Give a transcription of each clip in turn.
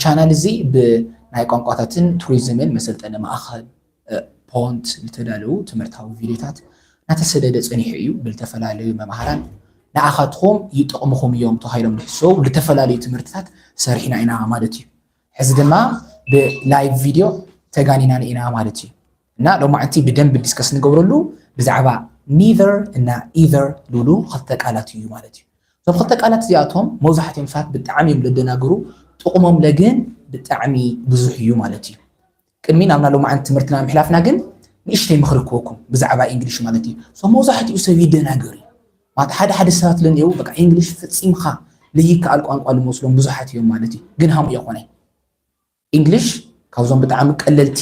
ቻናል እዚ ብናይ ቋንቋታትን ቱሪዝምን መሰልጠኒ ማእኸል ፖንት ዝተዳለዉ ትምህርታዊ ቪድዮታት እናተሰደደ ጸኒሑ እዩ። ብልተፈላለዩ መምሃራን ንኣኻትኩም ይጠቕምኹም እዮም ተባሂሎም ዝሕሰቡ ዝተፈላለዩ ትምህርትታት ሰሪሕና ኢና ማለት እዩ። ሕዚ ድማ ብላይቭ ቪድዮ ተጋኒና ኢና ማለት እዩ። እና ሎማዓንቲ ብደንብ ዲስከስ ንገብረሉ ብዛዕባ ኒዘር እና ኢዘር ዝብሉ ክልተ ቃላት እዩ ማለት እዩ። እዞም ክልተ ቃላት እዚኣቶም መብዛሕትኦም ሰባት ብጣዕሚ እዮም ለደናግሩ፣ ጥቕሞም ለግን ብጣዕሚ ብዙሕ እዩ ማለት እዩ። ቅድሚ ናብና ሎማዓንቲ ትምህርትና ምሕላፍና ግን ንእሽተይ ምኽሪ ክወኩም ብዛዕባ ኢንግሊሽ ማለት እዩ። ሶ መብዛሕትኡ ሰብ ይደናገር እዩ ማለት ሓደ ሓደ ሰባት ለንየው በቃ ኢንግሊሽ ፈጺምካ ለይከኣል ቋንቋ ልመስሎም ብዙሓት እዮም ማለት እዩ። ግን ሃሙ የኾነ ኢንግሊሽ ካብዞም ብጣዕሚ ቀለልቲ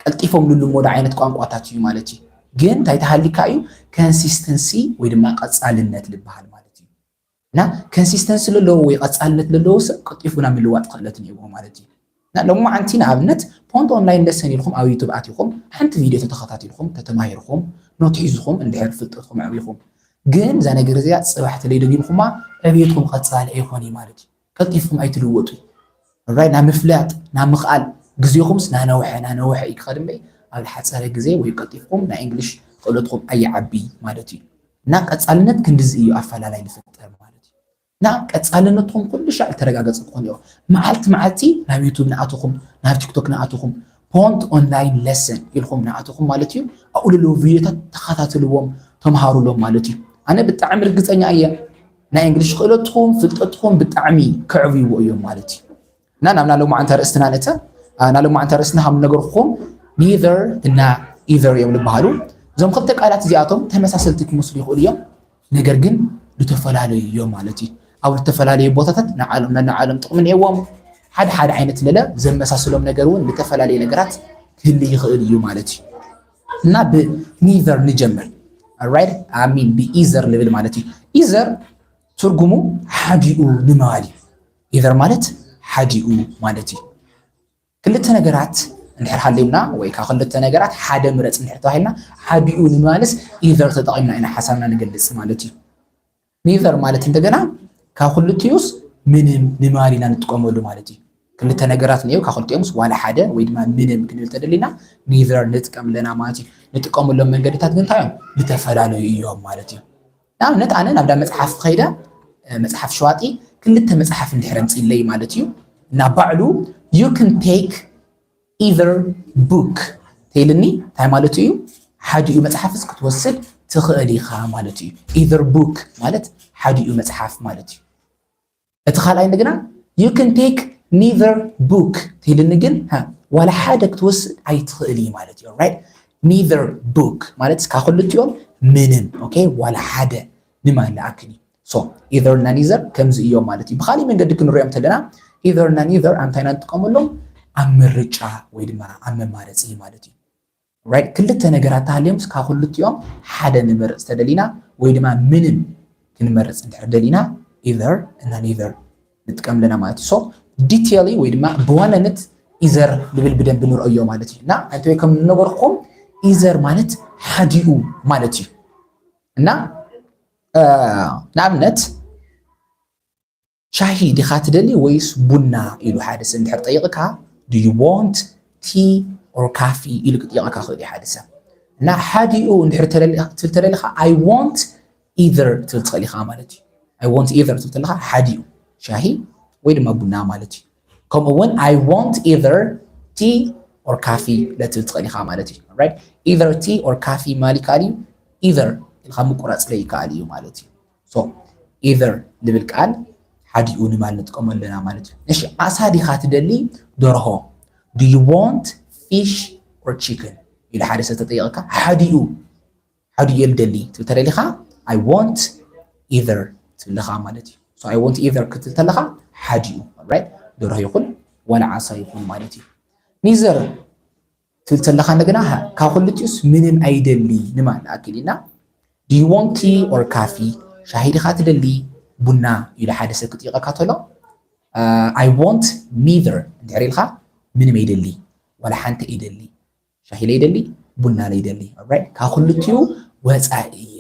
ቀልጢፎም ልልመዱ ዓይነት ቋንቋታት እዩ ማለት እዩ። ግን እንታይ ተሃሊካ እዩ ኮንሲስተንሲ ወይ ድማ ቀጻልነት ልበሃል ማለት እዩ። እና ኮንሲስተንሲ ለለዎ ወይ ቀጻልነት ለለዎ ሰብ ቀልጢፉ ናብ ምልዋጥ ክእለት እኒአዎ ማለት እዩ። እና ሎማዓንቲ ንኣብነት ፖንት ኦንላይን ለሰን ኢልኩም ኣብ ዩቱብ ኣቲኹም ሓንቲ ቪድዮ ተተኸታቲልኩም ተተማሂርኩም ኖት ሒዝኹም እንድሕር ፍልጠትኩም ኣዕቢኹም ግን እዛ ነገር እዚኣ ፅባሕ ተለይደጊምኩማ ዕብየትኩም ቀፃሊ ኣይኮን እዩ ማለት እዩ። ቀልጢፍኩም ኣይትልወጡ። ራይ ናብ ምፍላጥ ናብ ምኽኣል ግዜኹምስ ናነውሐ ናነውሐ እዩ ክኸድ እምበይ ኣብ ዝሓፀረ ግዜ ወይ ቀልጢፍኩም ናይ እንግሊሽ ክእለትኩም ኣይዓቢ ማለት እዩ። እና ቀፃልነት ክንድዚ እዩ ኣፈላላይ ዝፍጠር ማለት እዩ። እና ቀፃልነትኩም ኩሉ ሻዕ ዝተረጋገፀ ክኾን እዮ። መዓልቲ መዓልቲ ናብ ዩቱብ ንኣትኹም ናብ ቲክቶክ ንኣትኹም ፖንት ኦንላይን ለሰን ኢልኩም ንኣትኹም ማለት እዩ። ኣብኡ ለለዉ ቪዲዮታት ተኸታተልዎም ተምሃሩሎም ማለት እዩ። ኣነ ብጣዕሚ ርግፀኛ እየ ናይ እንግሊሽ ክእለትኩም ፍልጠትኩም ብጣዕሚ ከዕብይዎ እዮም ማለት እዩ። እና ናብ ናሎም ዓንታ ርእስትና ነተ ናሎም ዓንታ ርእስና ከም ነገርኩም ኒዘር እና ኢዘር እዮም ዝበሃሉ። እዞም ክልተ ቃላት እዚኣቶም ተመሳሰልቲ ክመስሉ ይኽእሉ እዮም፣ ነገር ግን ዝተፈላለዩ እዮም ማለት እዩ። ኣብ ዝተፈላለዩ ቦታታት ንዓሎም ነናዓሎም ጥቕሚ እኒአዎም። ሓደ ሓደ ዓይነት ለለ ዘመሳስሎም ነገር እውን ዝተፈላለዩ ነገራት ክህል ይኽእል እዩ ማለት እዩ። እና ብኒዘር ንጀምር። ራይት ሚን ብኢዘር ንብል ማለት እዩ። ኢዘር ትርጉሙ ሓዲኡ ንምባል እዩ። ኢዘር ማለት ሓዲኡ ማለት እዩ። ክልተ ነገራት እንድሕር ሃልዩና ወይ ካብ ክልተ ነገራት ሓደ ምረፅ እንድሕር ተባሂልና ሓዲኡ ንምባልስ ኢዘር ተጠቒምና ኢና ሓሳብና ንገልፅ ማለት እዩ። ኒዘር ማለት እንደገና ካብ ክልቲኡስ ምንም ንምባል ኢና ንጥቀመሉ ማለት እዩ። ክልተ ነገራት እኒአው ካብ ክልቲኦምስ ዋላ ሓደ ወይ ድማ ምንም ክንብል ተደሊና ኒዘር ንጥቀም ኣለና ማለት እዩ። ንጥቀመሎም መንገድታት ግን እንታይ እዮም? ዝተፈላለዩ እዮም ማለት እዩ። ንኣብነት ኣነ ናብዳ መፅሓፍ ከይደ መፅሓፍ ሸዋጢ ክልተ መፅሓፍ እንድሕር ኣምፅለይ ማለት እዩ ናብ ባዕሉ you can take either book ተይልኒ እንታይ ማለት እዩ? ሓዲኡ መፅሓፍስ ክትወስድ ትኽእል ኢኻ ማለት እዩ። ኢዘር ቡክ ማለት ሓዲኡ መፅሓፍ ማለት እዩ። እቲ ካልኣይ እንደገና you can take neither book ተይልኒ ግን ዋላ ሓደ ክትወስድ ኣይትኽእል እዩ ማለት እዩ። ራይት ኒዘር ቡክ ማለት ካብ ክልቲኦም ምንም ኦኬ ዋላ ሓደ ንማን ለኣክል እዩ። ሶ ኢዘር እና ኒዘር ከምዚ እዮም ማለት እዩ። ብካሊእ መንገዲ ክንሪኦም እንተለና ኢዘር እና ኒዘር ኣብ እንታይ ኢና ንጥቀመሎም? ኣብ ምርጫ ወይ ድማ ኣብ መማረፂ ማለት እዩ። ራይት ክልተ ነገራት ተሃልዮምስ ካብ ክልቲኦም ሓደ ንመርፅ ተደሊና ወይ ድማ ምንም ክንመርፅ እንድሕር ደሊና ኢዘር እና ኒዘር ንጥቀም ኣለና ማለት እዩ። ሶ ዲቴሊ ወይ ድማ ብዋናነት ኢዘር ንብል ብደንብ ንርአዮ ማለት እዩ። እና ኣንተ ወይ ከም ዝነበርኩም ኢዘር ማለት ሓዲኡ ማለት እዩ። እና ንኣብነት ሻሂ ዲኻ ትደሊ ወይስ ቡና ኢሉ ሓደ ሰብ እንድሕር ጠይቕካ do you want tea or coffee ኢሉ ክጥይቐካ ክእል ሓደ ሰብ እና ሓዲኡ እንድሕር ትብል ተደሊኻ I want either ትብል ትኽእል ኢኻ ማለት እዩ። I want either ትብል ተለኻ ሓዲኡ ሻሂ ወይ ድማ ቡና ማለት እዩ። ከምኡ እውን I want either tea or coffee ለትብል ትኽእል ኢኻ ማለት እዩ። Either tea or coffee ማል ይከኣል እዩ። Either ኢልካ ምቁራፅ ለይከኣል እዩ ማለት እዩ። So either ልብል ቃል ሓዲኡ ንማል ንጥቀመሉ ኣለና ማለት እዩ። እሺ ዓሳ ዲኻ ትደሊ ደርሆ? Do you want fish or chicken ኢሉ ሓደ ሰብ ተጠይቐካ ሓዲኡ ሓዲኡ እየ ልደሊ ትብል ተደሊኻ I want either ትብልኻ ማለት እዩ። So I want either ክትብል ተለኻ ሓዲኡ right ደርሆ ይኹን ዋላ ዓሳ ይኹን ማለት እዩ። ኒዘር ትብል ተለኻ እንደገና ካብ ክልቲኡስ ምንም ኣይደሊ ንማል ኣኪል ኢና Do you want tea or coffee? ሻሂ ዲኻ ትደሊ ቡና ኢሉ ሓደ ሰብ ክጥይቐካ ተሎ I want neither እንድሕር ኢልካ ምንም ኣይደሊ ዋላ ሓንቲ ኣይደሊ ሻሂ ለይደሊ ቡና ለይደሊ ካብ ክልቲኡ ወፃኢ እየ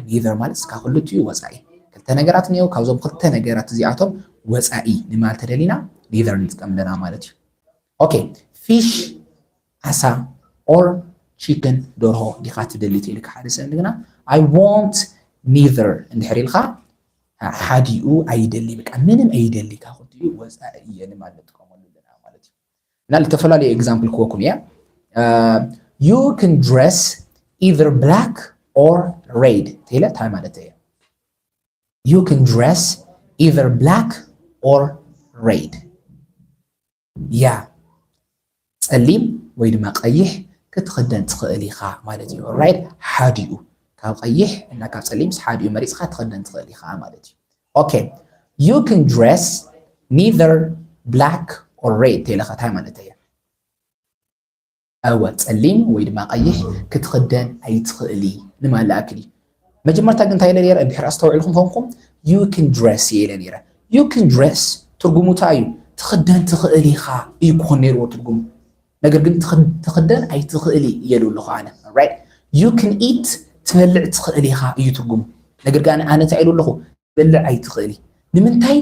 neither ማለት ካብ ክልቲኡ ወፃኢ ክልተ ነገራት እኒአው ካብዞም ክልተ ነገራት እዚኣቶም ወፃኢ ንማል ተደሊና neither ንጥቀም ኣለና ማለት እዩ። Okay, fish ዓሳ or chicken ደርሆ ዲኻ ትደሊ ተይልካ ሓደ ሰብ እንደገና I want neither እንድሕር ኢልካ ሓዲኡ ኣይደሊ በቃ ምንም ኣይደሊ ካብ ክልቲኡ ወፃኢ እየ ንማለት ንጥቀመሉ ኣለና ማለት እዩ። እና ዝተፈላለዩ example ክወኩም እየ። You can dress either black or red ተይለ እንታይ ማለት እየ? You can dress either black or red. ያ ጸሊም ወይ ድማ ቀይሕ ክትኽደን ትኽእል ኢኻ ማለት እዩ። Red ሓዲኡ ካብ ቀይሕ እና ካብ ጸሊም ሓዲኡ መሪጽካ ትኽደን ትኽእል ኢኻ ማለት እዩ። Okay, you can dress neither black or red ተይለኻ እንታይ ማለት እየ? እወ ጸሊም ወይ ድማ ቀይሕ ክትኽደን ኣይትኽእሊ ንማለት ኣክል እዩ። መጀመርታ ግን እንታይ ኢለ ነይረ እንድሕር ኣስተውዒልኩም ኮንኩም you can dress እየ ኢለ ነይረ። You can dress ትርጉሙ እንታይ እዩ? ትኽደን ትኽእል ኢኻ እዩ ክኾን ነይርዎ ትርጉሙ። ነገር ግን ትኽደን ኣይትኽእሊ እየሉ ኣለኹ ኣነ። You can eat ትበልዕ ትኽእል ኢኻ እዩ ትርጉሙ። ነገር ግን ኣነ እንታይ ኢሉ ኣለኹ? ትበልዕ ኣይትኽእሊ። ንምንታይ?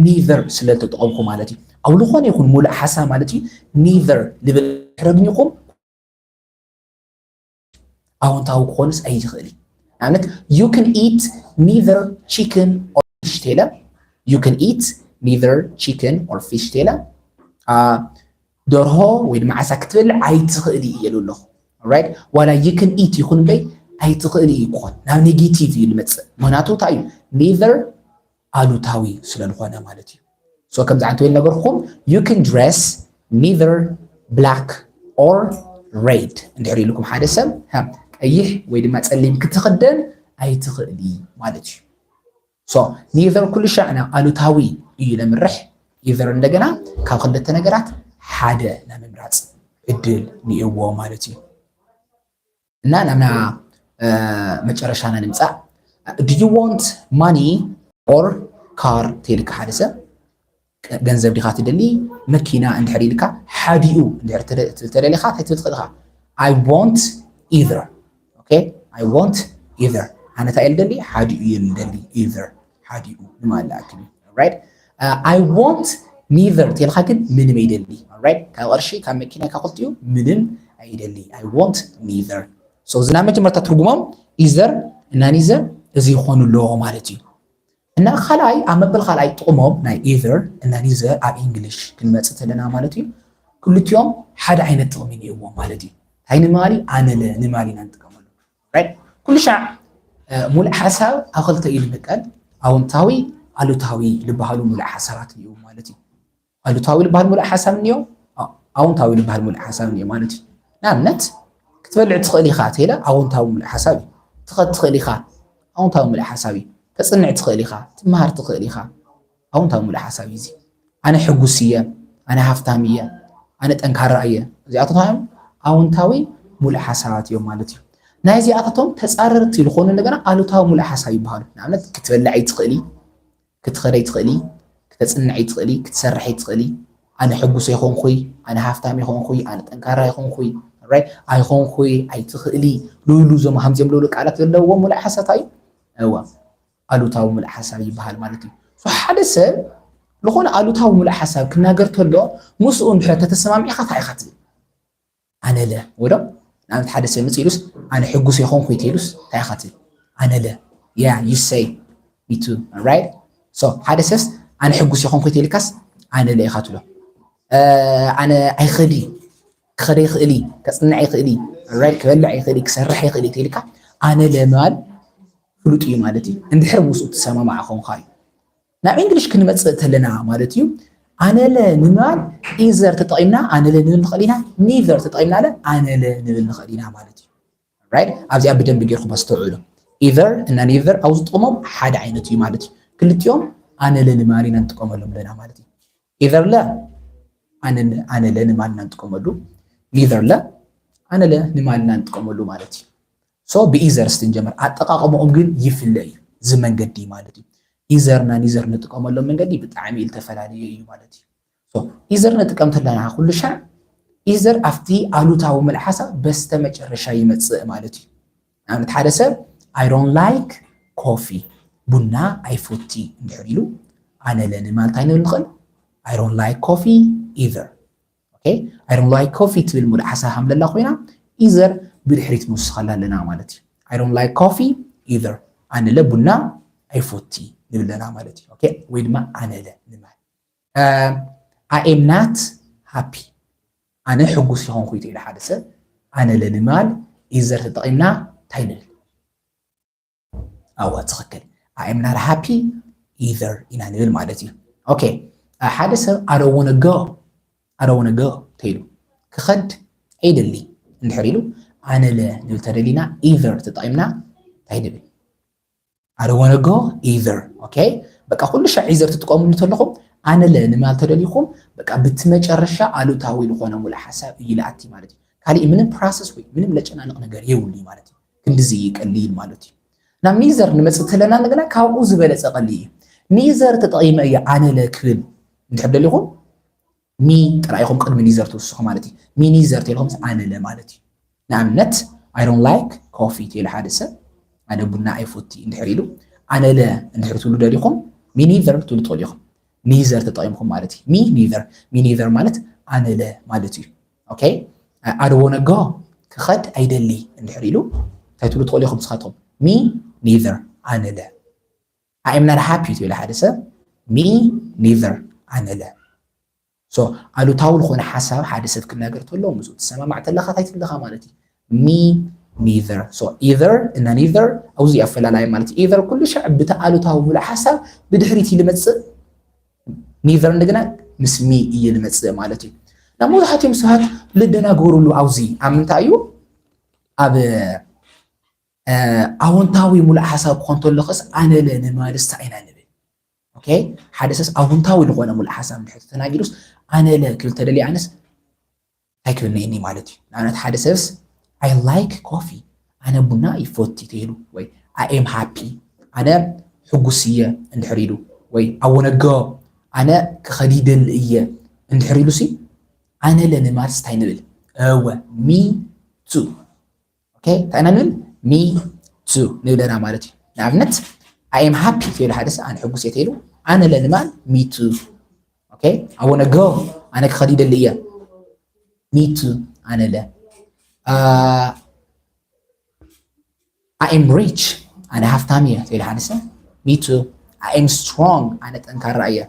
Neither ስለ ዝተጠቐምኩ ማለት እዩ። ኣብ ዝኾነ ይኹን ሙሉእ ሓሳብ ማለት እዩ neither ልብል ረግኒኹም ኣወንታዊ ክኾንስ ኣይትኽእል እዩ። ንኣብነት you can eat neither chicken or fish ተይለ you can eat neither chicken or fish ተይለ ደርሆ ወይ ድማ ዓሳ ክትበልዕ ኣይትኽእል እዩ እየሉ ኣለኹ። Right? ዋላ you can eat ይኹን እምበይ ኣይትኽእል እዩ ክኾን ናብ negative እዩ ዝመፅእ። ምክንያቱ እንታይ እዩ? Neither ኣሉታዊ ስለ ዝኾነ ማለት እዩ። So ከምዚ ዓይነት ወይ ነገርኩም you can dress neither black or red እንድሕር ኢልኩም ሓደ ሰብ ቀይሕ ወይ ድማ ጸሊም ክትኽደን ኣይትኽእሊ ማለት እዩ። So neither ኩሉ ሻዕ ናብ ኣሉታዊ እዩ ለምርሕ። Either እንደገና ካብ ክልተ ነገራት ሓደ ናይ ምምራፅ ዕድል ንእዎ ማለት እዩ። እና ናብና መጨረሻና ንምፃእ do you want money or car ተይልካ ሓደ ሰብ ገንዘብ ዲኻ ትደሊ መኪና እንድሕር ኢልካ ሓዲኡ እንድሕር ተደሊኻ እንታይ ትብል ትኽእል ኢኻ? I want either. Okay, I want either ኣነ እንታይ እየ ልደሊ ሓዲኡ እየ ልደሊ። Either ሓዲኡ ንማለት ኣክል እዩ። Right? I want neither ተልካ ግን ምንም ኣይደሊ። Right? ካብ ቅርሺ ካብ መኪና ካብ ክልቲኡ ምንም ኣይደሊ። I want neither. So እዚ ናይ መጀመርታ ትርጉሞም either እና neither እዚ ይኾኑ ኣለዎ ማለት እዩ። እና ካልኣይ ኣብ መበል ካልኣይ ጥቕሞም ናይ either እና neither ኣብ English ክንመጽእ ተለና ማለት እዩ ክልቲኦም ሓደ ዓይነት ጥቕሚ እኒእዎም ማለት እዩ። እንታይ ንማሊ ኣነለ ንማሊ ኢና ንጥቀመሉ። Right? ኩሉ ሻዕ ሙሉእ ሓሳብ ኣብ ክልተ እዩ ዝምቀል። ኣወንታዊ ኣሉታዊ ዝበሃሉ ሙሉእ ሓሳባት እኒእዎም ማለት እዩ። ኣሉታዊ ዝበሃል ሙሉእ ሓሳብ እኒኦ፣ ኣወንታዊ ዝበሃል ሙሉእ ሓሳብ እኒኦ ማለት እዩ። ንኣብነት ክትበልዕ ትኽእል ኢኻ ተለ ኣወንታዊ ሙሉእ ሓሳብ እዩ። ትኸድ ትኽእል ኢኻ ኣወንታዊ ሙሉእ ሓሳብ እዩ። ተፅንዕ ትኽእል ኢኻ፣ ትመሃር ትኽእል ኢኻ። ኣወንታዊ ሙሉእ ሓሳብ እዩ እዚ። ኣነ ሕጉስ እየ፣ ኣነ ሃፍታም እየ፣ ኣነ ጠንካራ እየ። እዚኣቶም ኣወንታዊ ሙሉእ ሓሳባት እዮም ማለት እዩ። ናይዚኣታቶም ተፃረርቲ ዝኾኑ እንደገና ኣሉታዊ ሙሉእ ሓሳብ ይበሃሉ። ንኣብነት ክትበልዕ ኣይትኽእሊ፣ ክትኸደይ ትኽእሊ፣ ክተፅንዐይ ትኽእሊ፣ ክትሰርሐይ ትኽእሊ። ኣነ ሕጉስ ኣይኮንኩይ፣ ኣነ ሃፍታም ኣይኮንኩይ፣ ኣነ ጠንካራ ኣይኮንኩይ፣ right? ኣይኮንኩይ፣ ኣይትኽእሊ፣ ሉሉ ዞም ሃምዚኦም ለውሉ ቃላት ዘለዎም ሙሉእ ሓሳብ እዩ። እዋ ኣሉታዊ ሙሉእ ሓሳብ ይበሃል ማለት እዩ። ሓደ ሰብ ዝኾነ ኣሉታዊ ሙሉእ ሓሳብ ክናገር ከሎ ምስኡ እንድሕር ተተሰማሚዕካ እንታይ ኢኻ ትብል? ኣነለ ወዶ ንኣብነት ሓደ ሰብ ምፅ ኢሉስ ኣነ ሕጉስ የኾንኩ ይተኢሉስ እንታይ ኢኻ ትብል? ኣነለ yeah you say me too, right? So ሓደ ሰብስ ኣነ ሕጉስ የኾንኩ ይተኢልካስ ኣነለ ኢኻ ትብሎ። ኣነ ኣይኽእል ክኸደ ይኽእል ከፅንዕ ይኽእል፣ right? ክበልዕ ይኽእል ክሰርሕ ይኽእል ተኢልካ ኣነለ ምባል ፍሉጥ እዩ ማለት እዩ። እንድሕር ምስኡ ትሰማማዕ ኾንካ እዩ። ናብ English ክንመፅእ ተለና ማለት እዩ ኣነለ ንምባል either ተጠቒምና ኣነለ ንብል ንኽእል ኢና። Neither ተጠቒምና ለ ኣነለ ንብል ንኽእል ኢና ማለት እዩ። Right? ኣብዚኣ ብደንቢ ጌርኩም ኣስተውዕሉ። Either እና neither ኣብ ዝጥቕሞም ሓደ ዓይነት እዩ ማለት እዩ። ክልቲኦም ኣነለ ንምባል ኢና ንጥቀመሎም ኣለና ማለት እዩ። Either ለ ኣነለ ንምባል ኢና ንጥቀመሉ። Neither ለ ኣነለ ንምባል ኢና ንጥቀመሉ ማለት እዩ። So ብ either እስቲ ንጀምር። ኣጠቓቕምኦም ግን ይፍለ እዩ እዚ መንገዲ ማለት እዩ። Either እና neither ንጥቀመሎም መንገዲ ብጣዕሚ ዝተፈላለየ እዩ ማለት እዩ። So either ንጥቀም ተለና ኩሉ ሻዕ either ኣብቲ ኣሉታዊ ምሉእ ሓሳብ በስተ መጨረሻ ይመፅእ ማለት እዩ። ንኣብነት ሓደ ሰብ I don't like coffee ቡና ኣይፈቲ እንድሕር ኢሉ ኣነለ ንምባል እንታይ ንብል ንኽእል? I don't like coffee either. Okay? I don't like coffee ትብል ሙሉእ ሓሳብ ሃምለላ ኮይና፣ either ብድሕሪት ንውስኸላ ኣለና ማለት እዩ። I don't like coffee either። ኣነለ ቡና ኣይፎቲ ንብለና ማለት እዩ። Okay? ወይ ድማ ኣነለ ንማል። I am not happy። ኣነ ሕጉስ ይኾንኩ ይትኢሉ ሓደ ሰብ። ኣነለ ንማል either ተጠቒምና እንታይ ንብል? ኣዋ፣ ትኽክል። I am not happy either ኢና ንብል ማለት እዩ። Okay፣ ሓደ ሰብ I don't wanna go፣ I don't wanna go ተይሉ ክኸድ ኣይደሊ እንድሕር ኢሉ ኣነለ ንብል ተደሊና either ተጠቒምና እንታይ ንብል? I don't wanna go either። Okay፣ በቃ ኩሉ ሻዕ either ትጥቀምሉ ተለኹም ኣነለ ንማል ተደሊኹም በቃ ብቲ መጨረሻ ኣሉታዊ ዝኾነ ሙሉእ ሓሳብ እዩ ለኣቲ ማለት እዩ። ካሊእ ምንም process ወይ ምንም ለጨናንቕ ነገር የብሉ ማለት እዩ። ክንድዚ እዩ ቀሊል ማለት እዩ። ናብ neither ንመጽእ ተለና እንደገና ካብኡ ዝበለጸ ቀሊል እዩ። Neither ተጠቒመ እየ ኣነለ ክብል እንድሕር ደሊኹም me ጥራይ ኢኹም ቅድሚ neither ትውስኹ ማለት እዩ። Me neither ተልኹም ኣነለ ማለት እዩ። ንኣብነት I don't like coffee ተይሉ ሓደ ሰብ ኣነ ቡና ኣይፎቲ እንድሕር ኢሉ ኣነለ እንድሕር ትብሉ ደሊኹም me neither ትብሉ ትኽእሉ ኢኹም። Neither ተጠቒምኩም ማለት እዩ። Me neither፣ me neither ማለት ኣነለ ማለት እዩ። Okay፣ I don't wanna go ክኸድ ኣይደሊ እንድሕር ኢሉ እንታይ ትብሉ ትኽእሉ ኢኹም ንስኻትኩም? Me neither ኣነለ። I am not happy ትብል ሓደ ሰብ me neither ኣነለ። So ኣሉታዊ ዝኾነ ሓሳብ ሓደ ሰብ ክናገር ተሎ ምስኡ ትሰማማዕ ተለኻ እንታይ ትብለኻ ማለት እዩ? Me neither። So either እና neither ኣብዚ ኣፈላላይ ማለት እዩ። Either ኩሉ ሻዕ ብቲ ኣሉታዊ ሙሉእ ሓሳብ ብድሕሪት እዩ ልመጽእ፣ neither እንደገና ምስ me እዩ ልመጽእ ማለት እዩ። ናብ መብዛሕትኦም ሰባት ልደናገሩሉ ኣብዚ ኣብ ምንታይ እዩ? ኣብ ኣወንታዊ ሙሉእ ሓሳብ ክኾን ተሎ ኸስ ኣነለ ንማልስ እንታይ ኢና ንብል? Okay፣ ሓደ ሰስ ኣወንታዊ ዝኾነ ሙሉእ ሓሳብ እንድሕር ተናጊሩስ ኣነለ ክብል ተደልየ ኣነስ እንታይ ክብል ነይኒ ማለት እዩ። ንኣብነት ሓደ ሰብስ I like coffee ኣነ ቡና ይፎቲ ተይሉ ወይ I am happy ኣነ ሕጉስ እየ እንድሕር ኢሉ ወይ I wanna go ኣነ ክኸድ ይደሊ እየ እንድሕር ኢሉሲ ኣነለ ንማልስ እንታይ ንብል? እወ me too። Okay፣ እንታይ ኢና ንብል? Me too ንብለና ማለት እዩ። ንኣብነት I am happy ተይሉ ሓደ ሰብ ኣነ ሕጉስ እየ ተይሉ ኣነለ ንማል me too። Okay፣ I wanna go ኣነ ክኸድ ይደሊ እየ me too ኣነለ። I am rich ኣነ ሃፍታም እየ ተይሉ ሓደ ሰብ me too። I am strong ኣነ ጠንካራ እየ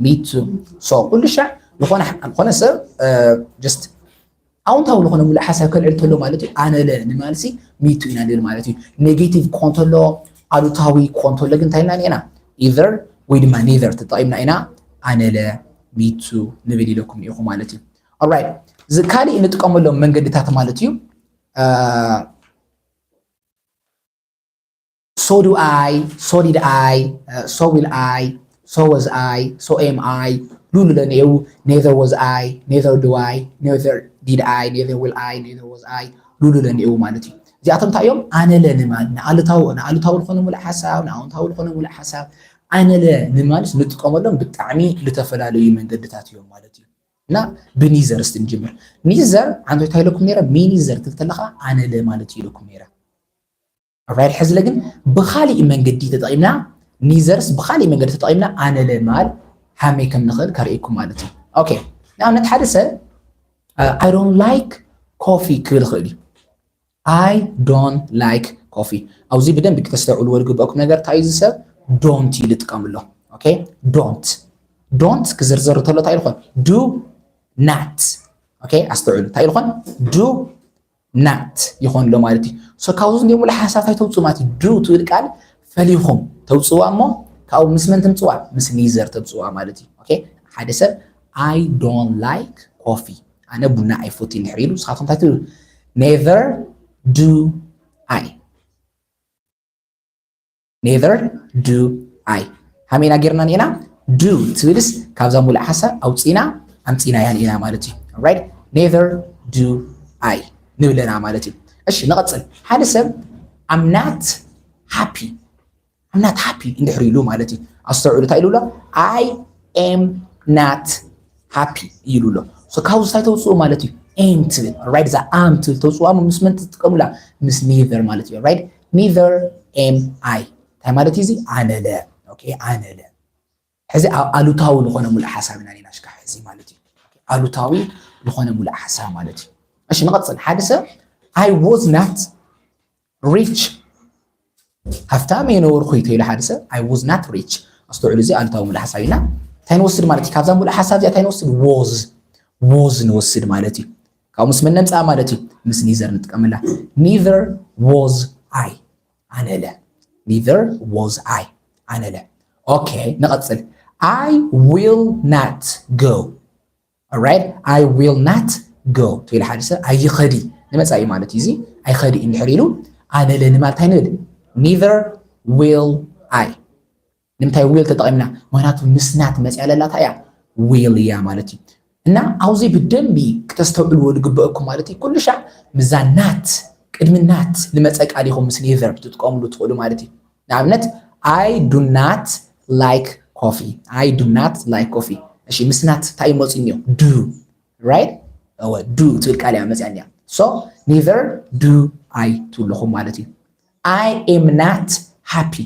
me too። So ኩሉ ሻዕ ዝኾነ ዝኾነ ሰብ just ኣወንታዊ ዝኾነ ሙሉእ ሓሳብ ከልዕል ተሎ ማለት እዩ። ኣነለ ንማልሲ me too ኢና ንብል ማለት እዩ። Negative ክኾን ተሎ ኣሉታዊ ክኾን ተሎ ግን እንታይ ኢልና ኢና either ወይ ድማ neither ተጠቒምና ኢና ኣነለ me too ንብል ኢለኩም ኢኹ ማለት እዩ። Alright፣ እዚ ካሊእ ንጥቀመሎም መንገድታት ማለት እዩ። So do I, so did I, so will I, so was I, so am I፣ ሉሉ ለንኤው፣ neither was I, neither do I, neither did I, neither will I, neither was I፣ ሉሉ ለንኤው ማለት እዩ። እዚኣቶም እንታይ እዮም? ኣነለ ንማል ንኣሉታዊ ንኣሉታዊ ዝኾነ ሙሉእ ሓሳብ ንኣወንታዊ ዝኾነ ሙሉእ ሓሳብ ኣነለ ንማልስ ንጥቀመሎም ብጣዕሚ ልተፈላለዩ መንገድታት እዮም ማለት እዩ። እና ብኒዘር እስቲ ንጅምር። ኒዘር ዓንቶ እንታይ ኢለኩም ነይረ? ሚኒዘር ትብል ተለኻ ኣነለ ማለት እዩ ኢለኩም ነይረ። ራይት ሕዝለ ግን ብኻሊእ መንገዲ ተጠቒምና ኒዘርስ ብኻሊእ መንገዲ ተጠቒምና ኣነለ ማል ሃመይ ከም ንኽእል ከርእየኩም ማለት እዩ። ኦኬ ንኣብነት ሓደ ሰብ I don't like coffee ክብል ይኽእል እዩ። I don't like coffee። ኣብዚ ብደንብ ክተስተውዕልዎ ዝግበእኩም ነገር እንታይ እዩ? እዚ ሰብ don't ኢሉ ይጥቀም ኣሎ። ኦኬ don't don't ክዝርዘር እንተሎ እንታይ ይኾን? Do not። ኦኬ ኣስተውዕሉ እንታይ ይኾን? Do not ይኾን ኣሎ ማለት እዩ። So ካብዚ እንዲኦም ሙሉእ ሓሳብ እንታይ ተውፅኡ ማለት እዩ? Do ትብል ቃል ፈሊኹም ተውፅዋ እሞ ካብኡ ምስ መን ተምፅዋ? ምስ ኒዘር ተምፅዋ ማለት እዩ። ኦኬ ሓደ ሰብ I don't like coffee ኣነ ቡና ኣይፎቲ እንድሕር ኢሉ ንስኻትኩም እንታይ ትብሉ? Neither do I። Neither do I። ሃመይና ጌርና ኒና do ትብልስ ካብዛ ሙሉእ ሓሳብ ኣውፂና ኣምፂናያ ኒና ማለት እዩ። Right? Neither do I ንብለና ማለት እዩ። እሺ ንቐፅል። ሓደ ሰብ I'm not happy I'm not happy እንድሕር ኢሉ ማለት እዩ። ኣስተውዕሉ እንታይ ኢሉ ኣሎ? I am not happy ኢሉ ኣሎ። So ካብዚ እንታይ ተውፅኡ ማለት እዩ? Am ትብል right እዛ am ትብል ተውፅዋ ምስ መን ትጥቀሙላ? ምስ neither ማለት እዩ። Right neither am I እንታይ ማለት እዩ እዚ? ኣነለ ኦኬ ኣነለ ሕዚ ኣብ ኣሉታዊ ዝኾነ ሙሉእ ሓሳብ ኢና ኔና ሽካሕ ሕዚ ማለት እዩ። ኣሉታዊ ዝኾነ ሙሉእ ሓሳብ ማለት እዩ። እሺ ንቐጽል። ሓደ ሰብ I was not rich፣ ሃፍታም የነበርኩ እዩ ተይሉ ሓደ ሰብ I was not rich። ኣስተውዕሉ፣ እዚ ኣሉታዊ ሙሉእ ሓሳብ ኢና። እንታይ ንወስድ ማለት እዩ? ካብዛ ሙሉእ ሓሳብ እዚኣ እንታይ ንወስድ? Was፣ was ንወስድ ማለት እዩ። ካብኡ ምስ መን ነምፅኣ ማለት እዩ? ምስ neither ንጥቀመላ። Neither was I፣ ኣነለ። Neither was I፣ ኣነለ። ኦኬ ንቐፅል። I will not go። Alright? I will not go ተይሉ ሓደ ሰብ ኣይኸዲ ንመጻኢ ማለት እዩ። እዚ ኣይኸዲ እንድሕር ኢሉ ኣነለ ንማለት እንታይ ንብል? Neither will I። ንምንታይ will ተጠቒምና? ምክንያቱ ምስ not መጽያ ለላ እንታይ እያ? Will እያ ማለት እዩ። እና ኣብዚ ብደንቢ ክተስተውዕልዎ ዝግበአኩም ማለት እዩ። ኩሉ ሻዕ ምዛ not፣ ቅድሚ not ንመጸ ቃል ኢኹም ምስ neither ክትጥቀምሉ ትኽእሉ ማለት እዩ። ንኣብነት I do not like coffee። I do not like coffee። እሺ ምስ not እንታይ መፂ እኒኦ? Do፣ right? እወ do ትብል ቃል እያ መፅያ እኒኣ። So neither do I ትብልኹም ማለት እዩ። I am not happy።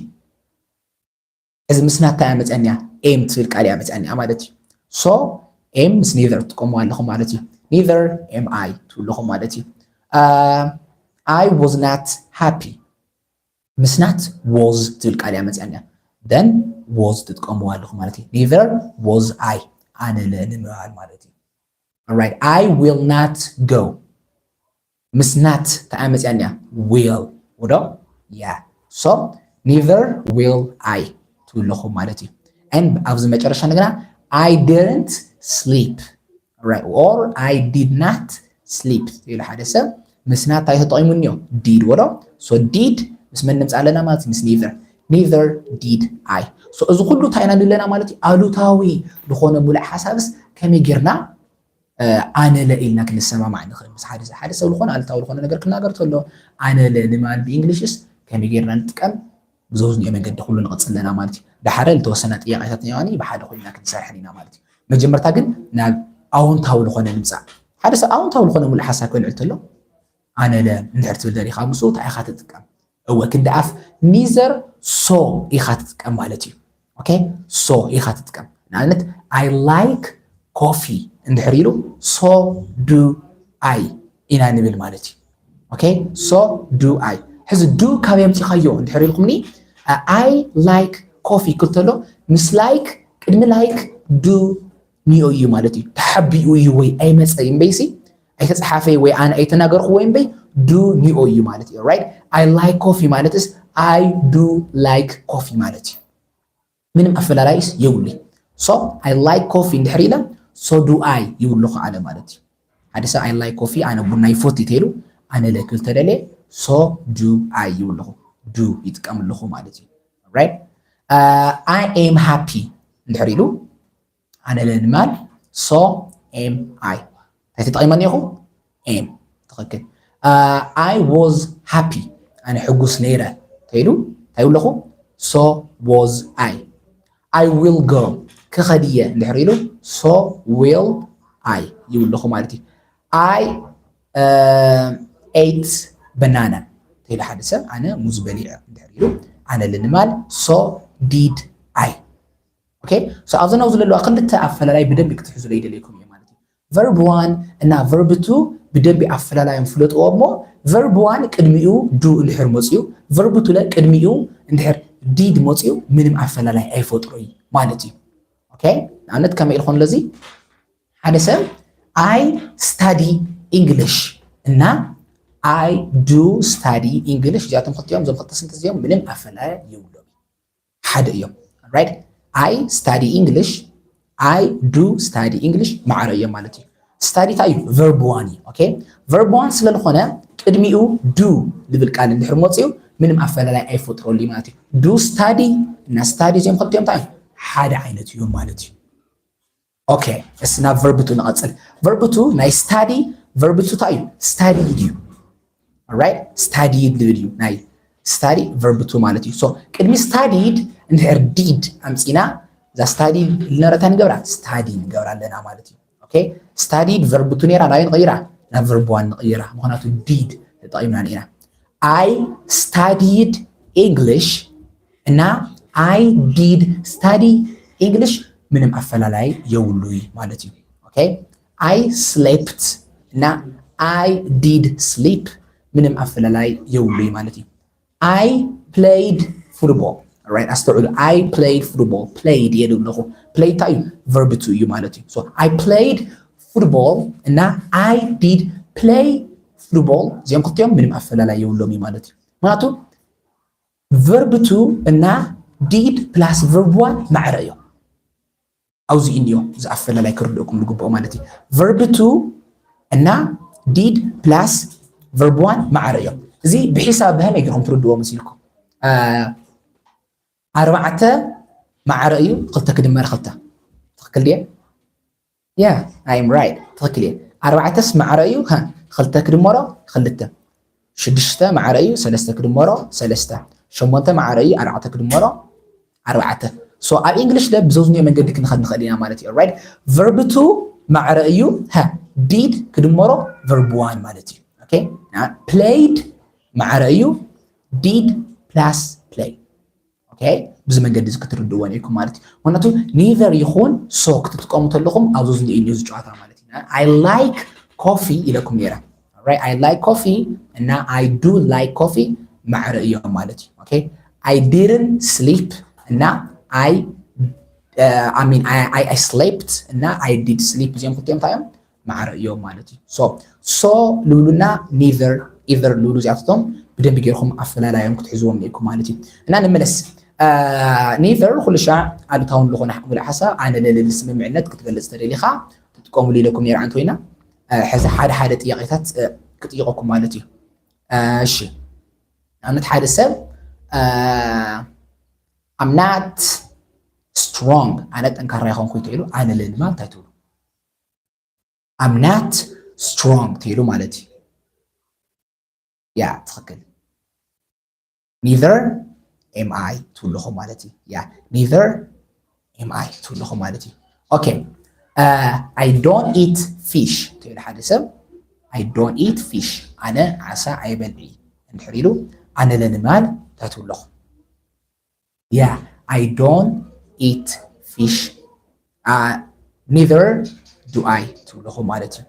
እዚ ምስ not እንታይ እያ መፅያ እኒኣ? Am ትብል ቃል እያ መፅያ እኒኣ ማለት እዩ። So am ምስ neither ትጥቀምዋ ኣለኹም ማለት እዩ። Neither am I ትብልኹም ማለት እዩ። I was not happy። ምስ not was ትብል ቃል እያ መፅያ እኒኣ። Then was ትጥቀምዋ ኣለኹም ማለት እዩ። Neither was I፣ ኣነለ ንምባል ማለት እዩ። Alright, I will not go። ምስ not እንታይ እያ መፅያ እኒኣ? Will። ውዶ? Yeah። So neither will I ትብልኹም ማለት እዩ። And ኣብዚ መጨረሻ እንደገና I didn't sleep። Right? Or I did not sleep ኢሉ ሓደ ሰብ ምስ not እንታይ ተጠቒሙ እኒኦ? Did። ወዶ? So did ምስ መን ንምፃ ኣለና ማለት እዩ? ምስ neither። Neither did I። So እዚ ኩሉ እንታይ ኢና ንብል ኣለና ማለት እዩ? ኣሉታዊ ዝኾነ ሙሉእ ሓሳብስ ከመይ ጌርና ኣነለ ኢልና ክንሰማማዕ ንኽእል? ምስ ሓደ ሰብ፣ ሓደ ሰብ ዝኾነ ኣሉታዊ ዝኾነ ነገር ክናገር ተሎ ኣነለ ንማል ብእንግሊሽስ ከመይ ጌርና ንጥቀም? ብዘውዝኒኦ መንገዲ ኩሉ ንቐፅል ኣለና ማለት እዩ። ዳሓረ ዝተወሰና ጥያቄታት እኒኦኒ ብሓደ ኮይና ክንሰርሐን ኢና ማለት እዩ። መጀመርታ ግን ናብ ኣወንታዊ ዝኾነ ንምፃእ። ሓደ ሰብ ኣወንታዊ ዝኾነ ሙሉእ ሓሳብ ከልዕል ተሎ ኣነለ እንድሕር ትብል ደሊኻ ምስኡ እንታይ ኢኻ ትጥቀም? እወ ክንዲ ኣፍ neither so ኢኻ ትጥቀም ማለት እዩ። ኦኬ so ኢኻ ትጥቀም። ንኣብነት I like coffee እንድሕር ኢሉ so do I ኢና ንብል ማለት እዩ። ኦኬ so do I። ሕዚ do ካበይ ኣምፂኻዮ እንድሕር ኢልኩምኒ I like coffee ክብል ተሎ ምስ like ቅድሚ like do ኒኦ እዩ ማለት እዩ። ተሓቢኡ እዩ ወይ ኣይመፀ እዩ እምበይሲ ኣይተፀሓፈ ወይ ኣነ ኣይተናገርኩ ወይ እምበይ do ኒኦ እዩ ማለት እዩ። Right? I like coffee ማለትስ I do like coffee ማለት እዩ። ምንም ኣፈላላይስ የብሉይ። So I like coffee እንድሕር ኢለ so do I ይብሉ ከዓለ ማለት እዩ። ሓደ ሰብ I like coffee ኣነ ቡና ይፈቱ ተይሉ ኣነ ለክብል ተደልየ so do I ይብሉ do ይጥቀም ኣለኹ ማለት እዩ። Right? I am happy እንድሕር ኢሉ ኣነ ለንማል so am I እንታይ ተጠቒመ እኒኹ? Am። ትኽክል። I was happy ኣነ ሕጉስ ነይረ ተይሉ እንታይ ይብለኹ? So was I። I will go ክኸድየ እንድሕር ኢሉ so will I ይብለኹ ማለት እዩ። I ate banana ተይሉ ሓደ ሰብ ኣነ ሙዝ በሊዐ እንድሕር ኢሉ ኣነ ልንማል so did I። Okay? So ኣብዚ ናብዚ ዘለዋ ክልተ ኣፈላላይ ብደንቢ ክትሕዙ ይደልየኩም እየ ማለት እዩ። Verb one እና verb two ብደንቢ ኣፈላላዮም ፍለጥዎ እሞ verb one ቅድሚኡ do እንድሕር መፅዩ verb two ለ ቅድሚኡ እንድሕር did መፅዩ ምንም ኣፈላላይ ኣይፈጥሮይ ማለት እዩ። Okay? ንኣብነት ከመይ ኢልኮን ለዚ ሓደ ሰብ I study English እና I do study English እዚኣቶም ክልቲኦም እዞም ክልተ ስንተስ እዚኦም ምንም ኣፈላላይ የብሎም። ሓደ እዮም። Right? I study English፣ I do study English ማዕረ እዮም ማለት እዩ። Study እንታይ እዩ? Verb one እዩ። Okay? Verb one ስለ ዝኾነ ቅድሚኡ do ዝብል ቃል እንድሕር መፅዩ ምንም ኣፈላላይ ኣይፈጥረሉ ማለት እዩ። Do study እና study እዚኦም ክልቲኦም እንታይ እዮም? ሓደ ዓይነት እዮም ማለት እዩ። Okay፣ እስ ናብ verb two ንቐፅል። Verb two ናይ study verb two እንታይ እዩ? Studied እዩ። Alright? Studied ዝብል እዩ ናይ study verb two ማለት እዩ። So ቅድሚ studied እንድሕር did ኣምፂና እዛ study ዝነበረታ ንገብራ study ንገብራ ኣለና ማለት እዩ። Okay? Studied verb two ነይራ ናበይ ንቐይራ? ናብ verb one ንቐይራ። ምኽንያቱ did ተጠቒምና ኢና። I studied English እና I did study English ምንም ኣፈላላይ የብሉይ ማለት እዩ። Okay? I slept እና I did sleep ምንም ኣፈላላይ የብሉይ ማለት እዩ። I played football. Right? ኣስተውዕሉ። I played football. Played እየ ዝብለኹ። Play እንታይ እዩ? Verb to እዩ ማለት እዩ። So I played football እና I did play football እዚኦም ክልቲኦም ምንም ኣፈላላይ የብሎም እዩ ማለት እዩ። ምክንያቱ verb to እና did plus verb one ማዕረ እዮም። ኣብዚ እንዮ እዚ ኣፈላላይ ክርድእኩም ዝግብኦ ማለት እዩ። Verb to እና did plus verb one ማዕረ እዮም። እዚ ብሒሳብ ብኸመይ ገይሮም ትርድዎ መሲልኩም? ኣርባዕተ ማዕረ እዩ ክልተ ክድመር ክልተ። ትኽክል ድየ? Yeah, I am right. ትኽክል እየ። ኣርባዕተስ ማዕረ እዩ። ክልተ ክድመሮ ክልተ። ሽዱሽተ ማዕረ እዩ። ሰለስተ ክድመሮ ሰለስተ። ሸሞንተ ማዕረ እዩ። ኣርባዕተ ክድመሮ ኣርባዕተ። So ኣብ English ለ ብዘዝንዮ መንገዲ ክንኸድ ንኽእል ኢና ማለት እዩ። Right? Verb to ማዕረ እዩ። Did ክድመሮ verb one ማለት እዩ። Okay? Played ማዕረ እዩ። Did plus play. Okay? ብዚ መንገዲ እዚ ክትርድእዎ ነይኩም ማለት እዩ። ምክንያቱ neither ይኹን so ክትጥቀሙ ተለኹም ኣብ ዘዝንዮ እዩ እዚ ጨዋታ ማለት እዩ። I like coffee ኢለኩም ነይረ። Right? I like coffee እና I do like coffee ማዕረ እዮም ማለት እዩ። Okay? I didn't sleep እና I uh, I mean I, I, I slept እና I did sleep እዚኦም ክልቲኦም እንታይ እዮም? ማዕረ እዮም ማለት እዩ። So so ልብሉና neither either ልብሉ እዚኣቶም ብደንቢ ጌርኩም ኣፈላላዮም ክትሕዝዎም ነይኩም ማለት እዩ። እና ንመለስ neither ኩሉ ሻዕ ኣሉታውን ዝኾነ ሙሉእ ሓሳብ ኣነ ለልብል ስምምዕነት ክትገልጽ ተደሊኻ ትጥቀምሉ ኢለኩም ነይረ ኣንተ ወይና ሕዚ ሓደ ሓደ ጥያቄታት ክጥይቀኩም ማለት እዩ። እሺ ንኣብነት ሓደ ሰብ I'm not strong ኣነ ጠንካራ ይኾንኩ ተይሉ ኣነ ለልማል እንታይ ትብሉ? I'm not strong ተይሉ ማለት እዩ። ያ ትኽክል። Neither am I ትብልኹ ማለት እዩ። ያ neither am I ትብልኹ ማለት እዩ። Okay I don't eat fish ተይሉ ሓደ ሰብ I don't eat fish ኣነ ዓሳ ኣይበልዕ እንድሕር ኢሉ ኣነ ለልማል እንታይ ትብልኹ? Yeah I don't eat fish uh, neither do I ትብልኹ ማለት እዩ።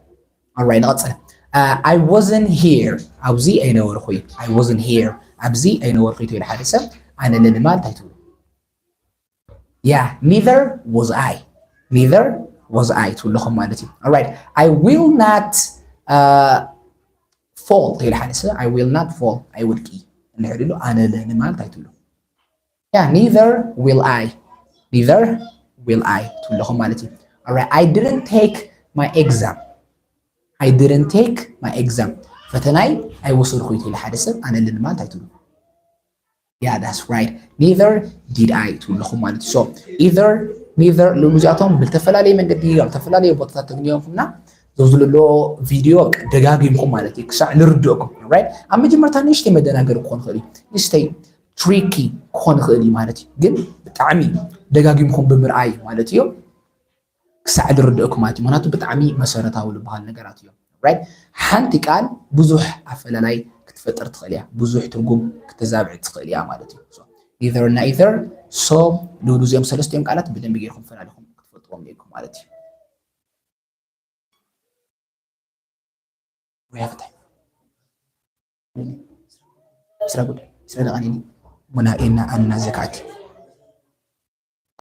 Alright ንቐጽል። Uh, I wasn't here ኣብዚ ኣይነበርኩ። I wasn't here ኣብዚ ኣይነበርኩ ትብል ሓደ ሰብ ኣነ ለልማል እንታይ ትብሉ? Yeah neither was I neither was I ትብልኹም ማለት እዩ። Alright I will not uh, fall ትብል ሓደ ሰብ I will not fall ኣይወድቂ እንድሕር ኢሉ ኣነ ለልማል እንታይ ትብሉ? Yeah neither will I neither will I ትብልኹም ማለት እዩ። Alright I didn't take my exam I didn't take my exam ፈተናይ ኣይወሰድኩ ይትብል ሓደ ሰብ ኣነ ለልማል እንታይ ትብሉ? Yeah that's right neither did I ትብልኹም ማለት እዩ። So either neither ልብሉ እዚኣቶም ብልተፈላለየ መንገዲ ኣብ ዝተፈላለዩ ቦታታት ተግንዮም ኩምና ዘብዝሉ ኣሎ ቪድዮ ደጋጊምኩም ማለት እዩ ክሳዕ ልርድእኩም። Right ኣብ መጀመርታ ንእሽተይ መደናገሪ ክኾን ይኽእል እዩ። ንእሽተይ tricky ክኾን ይኽእል እዩ ማለት እዩ። ግን ብጣዕሚ ደጋጊምኩም ብምርኣይ ማለት እዩ ክሳዕ ዝርድእኩም ማለት እዩ። ምክንያቱ ብጣዕሚ መሰረታዊ ዝበሃል ነገራት እዮም። Right ሓንቲ ቃል ብዙሕ ኣፈላላይ ክትፈጥር ትኽእል እያ። ብዙሕ ትርጉም ክተዛብዕ ትኽእል እያ ማለት እዩ። Either እና either so ልብሉ እዚኦም ሰለስቲኦም ቃላት ብደንቢ ጌርኩም ፈላሊኹም ክትፈልጥዎም ነይርኩም ማለት እዩ። We have time. ስራ ጉዳይ ስራ ደቃኒኒ ሙና ኤና ኣና ዘካት